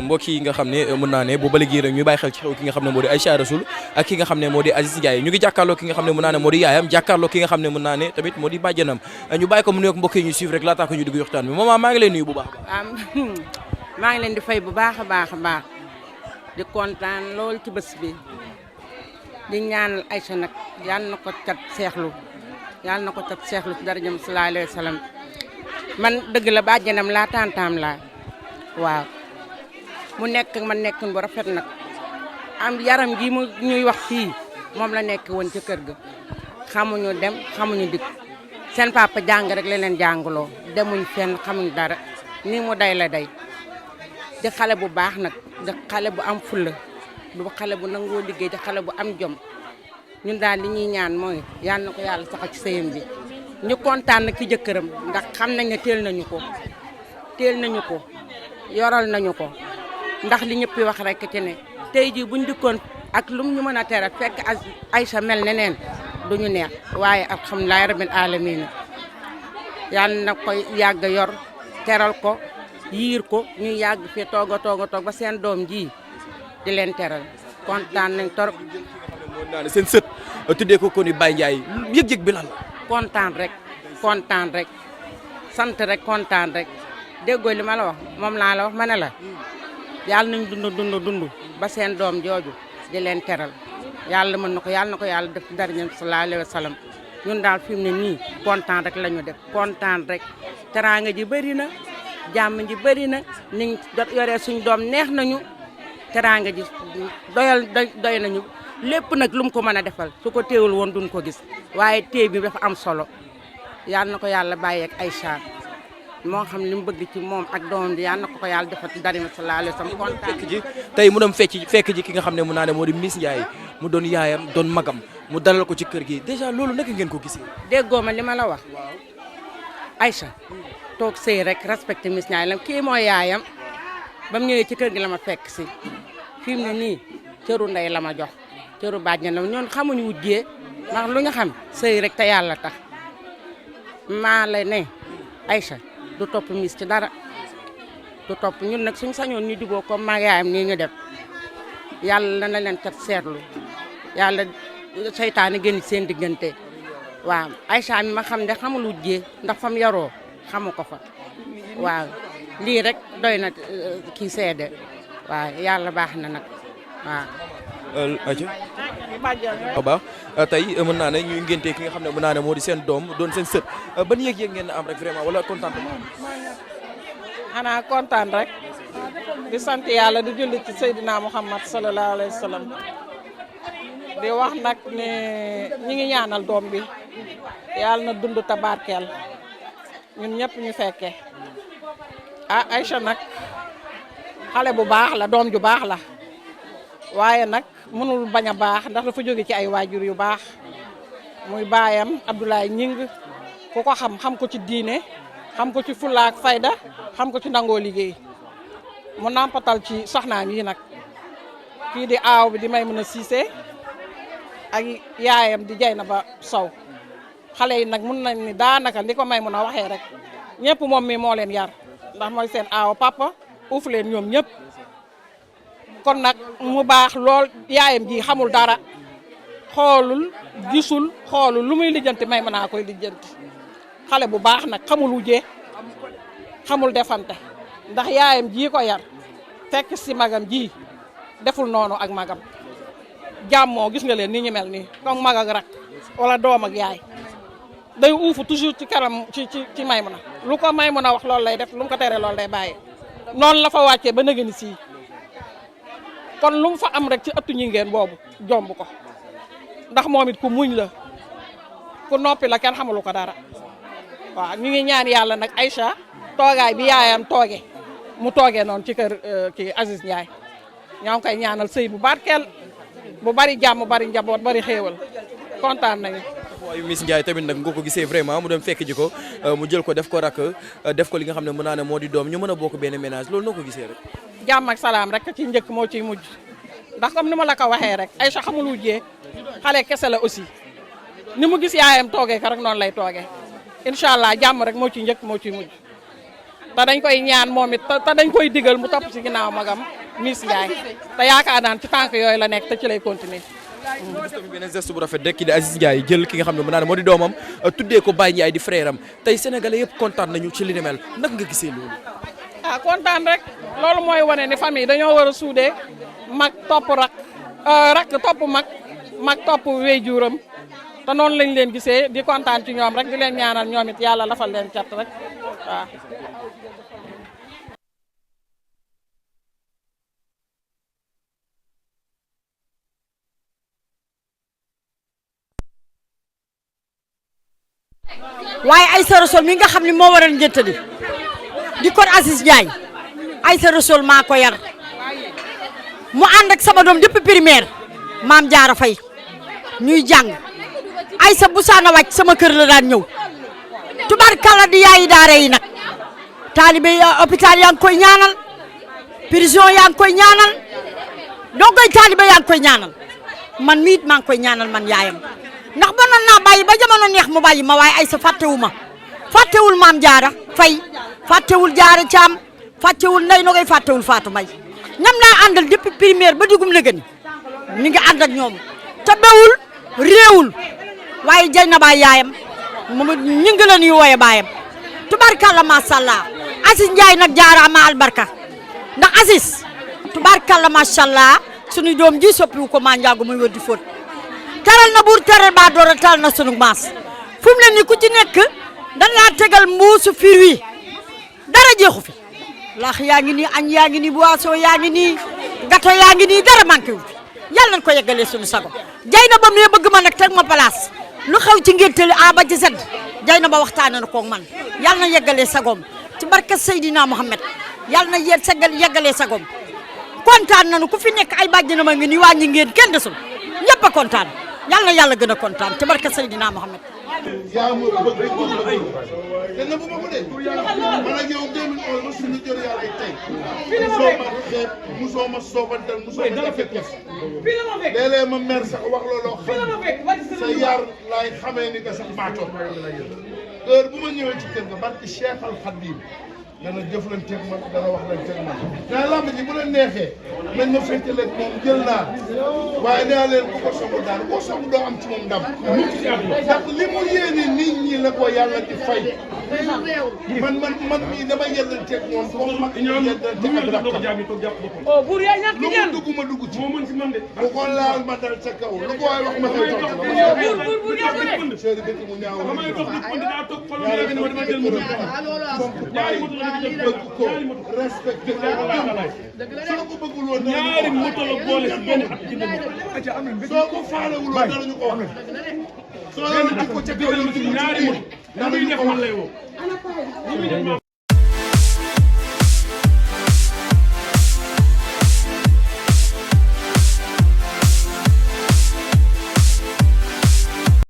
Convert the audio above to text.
mbokk yi nga xam ne mën naa ne bu ba léegi rek ñu bàyyi xel ci xew ki nga xam ne moo di Aïcha Rassoul ak ki nga xam ne moo di Aziz Ndiaye ñu ngi jàkkaarloo ki nga xam ne mën naa ne moo di yaayam jàkkaarloo ki nga xam ne mën naa ne tamit moo di bàjjanam ñu bàyyi ko mu nuyoog mbokk yi ñu suivre rek laataa ko ñu dugg waxtaan bi maman maa ngi lay nuyu bu baax maa ngi leen di fay bu baax a baax a baax di kontaan lool ci bés bi di ñaanal Aïcha nag yal na ko cat seexlu yal na ko cat seexlu ci darajam sallallahu alayhi wa sallam man dëgg la bàjjanam laa tantaam laa waaw mu nekk man nekkin bu rafet nag am yaram gi mu ñuy wax fii moom la nekk woon ci kër ga xamuñu dem xamuñu dikk seen papa jàng rek la leen jàngaloo demuñ fenn xamuñ dara ni mu day la day di xale bu baax nag di xale bu am fulla du xale bu nangoo liggéey di xale bu am jom ñun daal li ñuy ñaan mooy yal na ko yàlla saxal ci sëyam bi ñu kontaan nag ci jëkkëram ndax xam nañ ne teel nañu ko yoral nañu ko ndax li ñëpp wax rek ci ne tey jii buñ dikkoon ak lum ñu mën a tere fekk Aïcha mel neneen duñu neex waaye alhamdulilah rabbil alamin yal na koy yàgg yor teral ko yiir ko ñuy yàgg fi toog ba seen doom ji di leen teral kontaan nañ torop seen sët tuddee ko ni Baye Ndiaye yëg-yëg bi lan la kontaan rek sant rek kontaan rek déggoo li ma la wax moom laa la wax ma ne la yàlla nañ dund ba seen doom jooju di leen teral yàlla mën na ko yàlla def ci dara ñam sallallahu alayhi wa sallam ñun daal fi mu ne nii kontaan rek la ñu def kontaan rek teraanga ji bëri na jàmm ji bëri na niñ yoree suñ doom neex nañu teraanga ji doy nañu lépp nag lu mu ko mën a defal su ko téewul woon duñ ko gis waaye téey bi dafa am solo yàlla na ko yàlla bàyyi ak Aïcha moo xam li mu bëgg ci moom ak doomam bi yàlla na ko yàlla defal ci dara sallallahu alayhi wa sallam kontaan ji tey mu dem fekk ji ki nga xam ne mu naa ne moo di Miss Ndiaye mu doon yaayam doon magam mu dalal ko ci kër gi déjà loolu naka ngeen ko gisee déggoo ma li ma la wax Aïcha toog sëy rek respecté Miss Ndiaye lam kii mooy yaayam ba mu ñëwee ci kër gi la ma fekk si fi mu ne nii cëru ndey la ma jox cëru bàjjanam ñoon xamuñu wujjee ndax lu ñu xam sëy rek te yàlla tax maa la ne Aïcha du topp Miss ci dara du topp ñun nag suñ sañoon ñu juboo comme maa yaayam nii ñu def yàlla na leen cat seetlu yàlla seytaane génn seen diggante waaw Aïcha mi ma xam ne xamul wujjee ndax fam yaroo xamu ko fa waaw lii rek doy na kii seede waaw yàlla baax na nag waaw. baax tey mën naa ne ñuy ngénte ki nga xam ne mën naa ne moo di seen doom doon seen sët ban yëg-yëg ngeen am rek vraiment wala contentement. xanaa kontaan rek di sant yàlla di julli ci Seydina Muhammad sallallahu alayhi wa sallam di wax nag ne ñi ngi ñaanal doom bi yàlla na dund ta barkeel ñun ñëpp ñu fekke Aïcha nag xale bu baax la doom ju baax la waaye nag mënul bañ a baax ndax dafa jóge ci ay waajur yu baax muy baayam Abdoulaye Ñing ku ko xam ko ci diine xam ko ci fulla ak fayda xam ko ci nangoo liggéey mu nampatal ci soxnaam yi nag kii di aaw bi di Maymuna Siise ak yaayam di Jaynaba Sow xale yi nag mun nañ ni daanaka li ko Maymuna waxee rek ñëpp moom mi moo leen yar ndax mooy seen aaw papa uuf leen ñoom ñëpp kon nag mu baax lool yaayam ji xamul dara xoolul gisul xoolul lu muy lijjanti Maymuna koy lijjanti xale bu baax nag xamul wujjee xamul defante ndax yaayam ji ko yar fekk si magam ji deful noonu ak magam jàmmoo gis nga leen ni ñu mel nii comme mag ak rak wala doom ak yaay day uufu toujours ci kanam ci Maymuna lu ko Maymuna wax loolu lay def lu mu ko tere loolu day bàyyi noonu la fa wàccee ba nëgëni sii kon lu mu fa am rek ci ëttu ñi ngeen boobu jomb ko ndax moom it ku muñ la ku noppi la kenn xamalu ko dara waaw ñu ngi ñaan yàlla nag Aïcha toogaay bi yaayam tooge mu toogee noonu ci kër kii Aziz Ndiaye ñoo ngi koy ñaanal sëy bu barkeel bu bari jàmm bari njaboot bari xéewal kontaan nañu. waaye Miss Ndiaye tamit nag nga ko gisee vraiment mu dem fekk ji ko mu jël ko def ko rakk def ko li nga xam ne mën naa ne moo di doom ñu mën a bokk benn ménage loolu noo ko gisee rek. jàmm ak salaam rek ci njëkk moo ciy mujj ndax comme ni ma la ko waxee rek Aïcha xamul wujjee xale kese la aussi ni mu gis yaayam toogee ko rek noonu lay toogee incha allah jàmm rek moo ciy njëkk moo ciy mujj te dañ koy ñaan moom it te dañ koy digal mu topp ci ginnaaw magam Miss Ndiaye te yaakaar naan ci tànk yooyu la nekk te ci lay continuer. gis tamit beneen geste bu rafet rek ki di Aziz Ndiaye jël ki nga xam ne mu naa ne moo di doomam tuddee ko Baye Ndiaye di frère am tey sénégalais yëpp kontaan nañu ci li ni mel naka nga gisee loolu. ah kontaan rek loolu mooy wane ni famille dañoo war a suudee mag topp rak topp mag topp wéyjuuram te noonu lañ leen gisee di kontaan ci ñoom rek di leen ñaanal ñoom it yàlla lafal leen cat rek waaw. waaye Aïssa Rassoul mi nga xam ne moo waral njëtt di kon Aziz Ndiaye Aïssa Rassoul maa ko yar mu ànd ak sama doom depuis primaire maam Jaara Fay ñuy jàng Aïssa bu saana wàcc sama kër la daan ñëw tubarkalla di yaayi daara yi nag taalibe hôpital yaa ngi koy ñaanal prison yaa ngi koy ñaanal dongoy taalibe yaa ngi koy ñaanal man miit maa ngi koy ñaanal man yaayam ndax ba noon naa bàyyi ba jamono neex mu bàyyi ma waaye Aïssa fàttewul maam Jaara Fay fàttewul Jaara Caam fàttewul Ndey Nogay fàttewul Fatou May ñam naa àndal depuis primaire ba digum lëgën mi ngi ànd ak ñoom te bewul réewul waaye jay na baay yaayam moom ñi ngi la ñuy wooye baayam tubarkalla macha allah Aziz Ndiaye nag jaaraama albarka ndax Aziz tubarkalla macha allah suñu doom ji soppiwu ko maa njaago muy wër di fóot teral na buur teral baa doora teral na sunu maas fu mu ne nii ku ci nekk dañ laa tegal mbuusu fir wi dara jeexu fi laax yaa ngi nii añ yaa ngi nii boisson yaa ngi nii gato yaa ngi nii dara manqué wu fi yàlla nañ ko yeggalee sunu sago jay na ba mu bëgg ma nag teg ma place lu xew ci ngénteel a ba ci sedd jay na ba waxtaane na koog man yàlla na yeggalee sagoom ci barke Seydina Mohamed yàlla na yeggalee sagoom kontaan nañu ku fi nekk ay bàjjana ma ngi nii wàññi ngeen kenn desul ñëpp a kontaan yàlla na yàlla gën a kontaan ci barke Seydina Mohamed. yaa ma bëgg te nëbbu ma ko de man ak yow 2011 ma suñu jël yàlla ay tey musoo ma xeeb musoo ma soobantal musoo ma jafe kes léeg-léeg ma mer sax wax looloo xam sa yar laay xamee ni que sax maa toog heure bu ma ñëwee ci kër ga barke Cheikh Al Khadim dana jëflanteeg man dana waxlanteeg man naa lamb ji bu la neexee nañ ma féetaleeg moom jël naa waaye nee naa leen bu ko songu daal boo songu doo am ci moom ndam ndax li mu yéene nit ñi la ko yàlla di fay man mii dama yellanteeg moom comme mag ñu yellanteeg ak rakkam lu mu dugg ma dugg ci bu ko laal ma dal sa kaw lu ko waay wax ma koy tontu seeri dëkk mu ñaaw bëgg ko respecté ko soo ko bëggul woon ñaari moto la boole si benn at soo ko faalewul woon dara ñu ko wax soo leen di ko ca kaw ñaari moto dara ñu ko wax